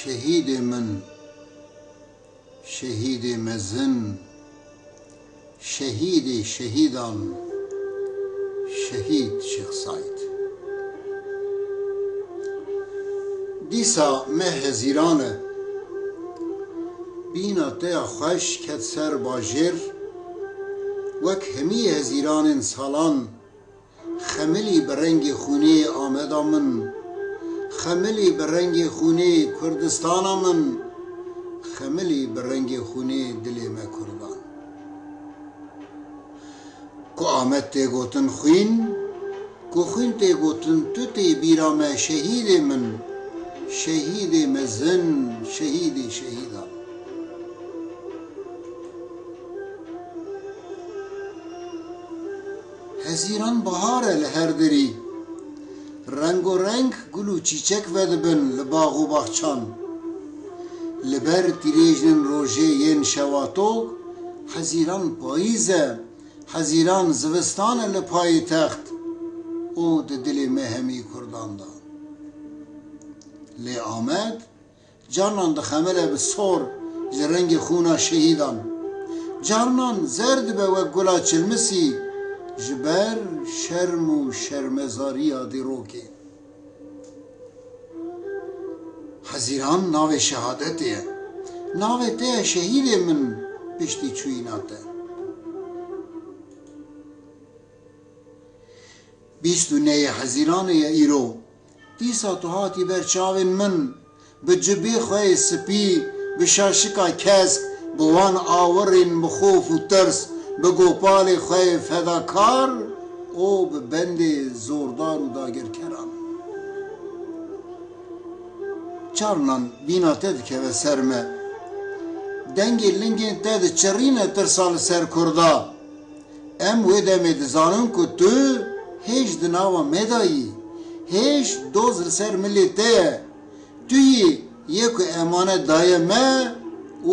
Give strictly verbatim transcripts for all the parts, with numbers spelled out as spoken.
Şehîdê min, şehîdê mezin, şehîdê şehîdan, şehîd Şêx Seîd. Dîsa meh Hezîran e. Bîna te ya xweş ket ser bajêr, wek hemî Hezîranên salan, xemilî bi rengê xûnê Ameda min, xemilî bi rengê xûnê Kurdistana min, xemilî bi rengê xûnê dilê me Kurdan. Ku Amed tê gotin xwîn, ku xwîn tê gotin tu tê bîra me şehîdê min, şehîdê mezin, şehîdê şehîdan. Hezîran bahar e li her derî. Rengo reng gul û çîçek vedibin li bax û baxçan. Li ber tîrêjên rojê yên şewatok, Hezîran payîz e, Hezîran zivistan e li payîtext û di dilê me hemî Kurdan de. Lê Amed Carnan dixemile bi sor ji rengê xûna şehîdan. Carnan zer dibe wek gula çilmisî ji ber şerm û şermezariya dîrokê. Hezîran navê şehadetê ye. Navê te ye şehîdê min piştî çûyîna te. Bîst û nehê Hezîranê ye îro. Dîsa tu hatî ber çavên min, bi cibê xwe yê spî, bi şaşika kesk, bi wan awirên bi xof û tirs, bi gopalê xwe yê fedakar û bi bendê zordar û dagirkeran. Carnan bîna te dikeve ser me. Dengê lingên te diçirîne tirsa li ser Kurda. Em wê demê dizanin ku tu hêj di nava me de yî. Hêj doz li ser milê te ye. Tu yî yê ku emanet daye me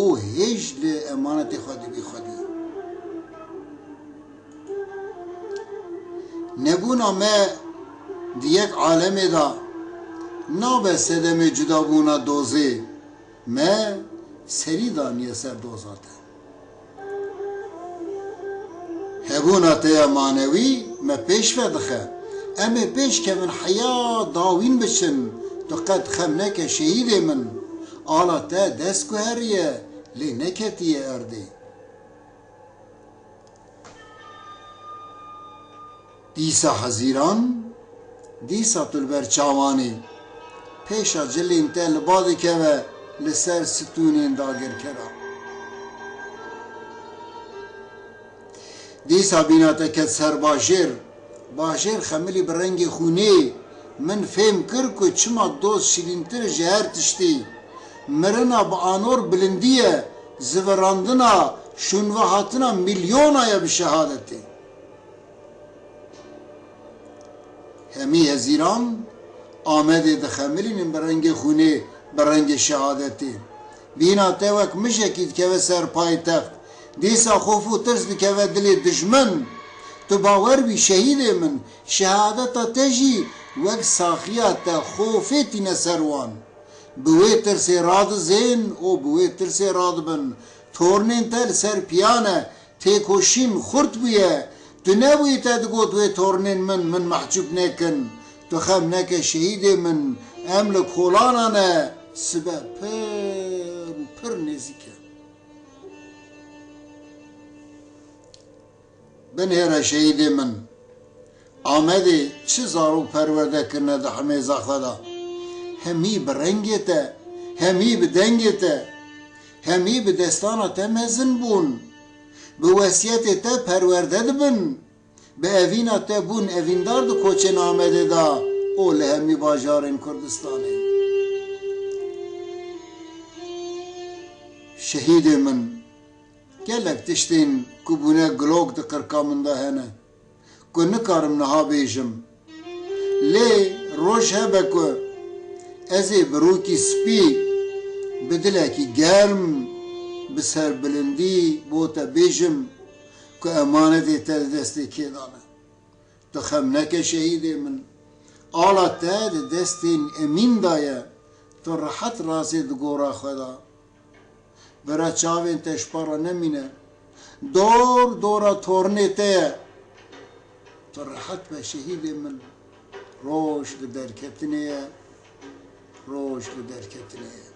û hêj li emanetê xwe dibî xwedî. Nebûna me di yek alemê de nabe sedemê cudabûna dozê. Me serî daniye ser doza te. Hebûna te ya manewî me pêş ve dixe. Em ê pêş kevin heya dawîn biçin. Tu qet xem neke şehîdê min. Ala te dest guheriye, lê neketiye erdê. Dîsa Hezîran, dîsa tu li ber çawan î. Pêşa cilên te li ba dikeve li ser stûnên dagirkeran. Dîsa bîna te ket ser bajêr. Bajêr xemilî bi rengê xûnê. Min fêm kir ku çima doz şirîntir ji her tiştî. Mirina bi anor bilindî ye, zivirandina, şûnvehatina milyona ye bi şehadetê. Hemî hezîran Amedê dixemilînin bi rengê xûnê, bi rengê şehadetê. Bîna te wek mijekî dikeve ser paytext. Dîsa xof û tirs dikeve dilê dijmin. Tu bawer bî şehîdê min, şehadeta te jî wek saxiya te xofê tîne ser wan. Bi wê tirsê radizên û bi wê tirsê radibin. Tornên te li ser piya ne, têkoşîn xurt bûye. Tu nebûyî te digot wê tornên min, min mehcûb nekin. Tu xem neke şehîdê min, em li kolana ne, sibe pir û pir nêzîk e. Binêre şehîdê min. Amedê çi zarok perwerde kirine di hemêza xwe de. Hemî bi rengê te, hemî bi dengê te, hemî bi destana te mezin bûn. Bi wesiyetê te perwerde dibin. Bi evîna te bûn evîndar di koçên Amedê de û li hemî bajarên Kurdistanê. Şehîdê min. Gelek tiştên ku bûne gilok di qirka min de hene, ku nikarim niha bêjim. Lê roj hebe ku ez ê bi rûkî spî, bi dilekî germ, bi serbilindî bo te bêjim ku emanetê te di destê kê de ne. Tu xem neke şehîdê min. Ala te di destên emîn de ye. Tu rehet razê di gora xwe de. Bira çavên te ji para nemîne. Dor dora tornê te ye. Tu rehet be şehîdê min. Roj li derketinê ye. Roj li derketinê ye.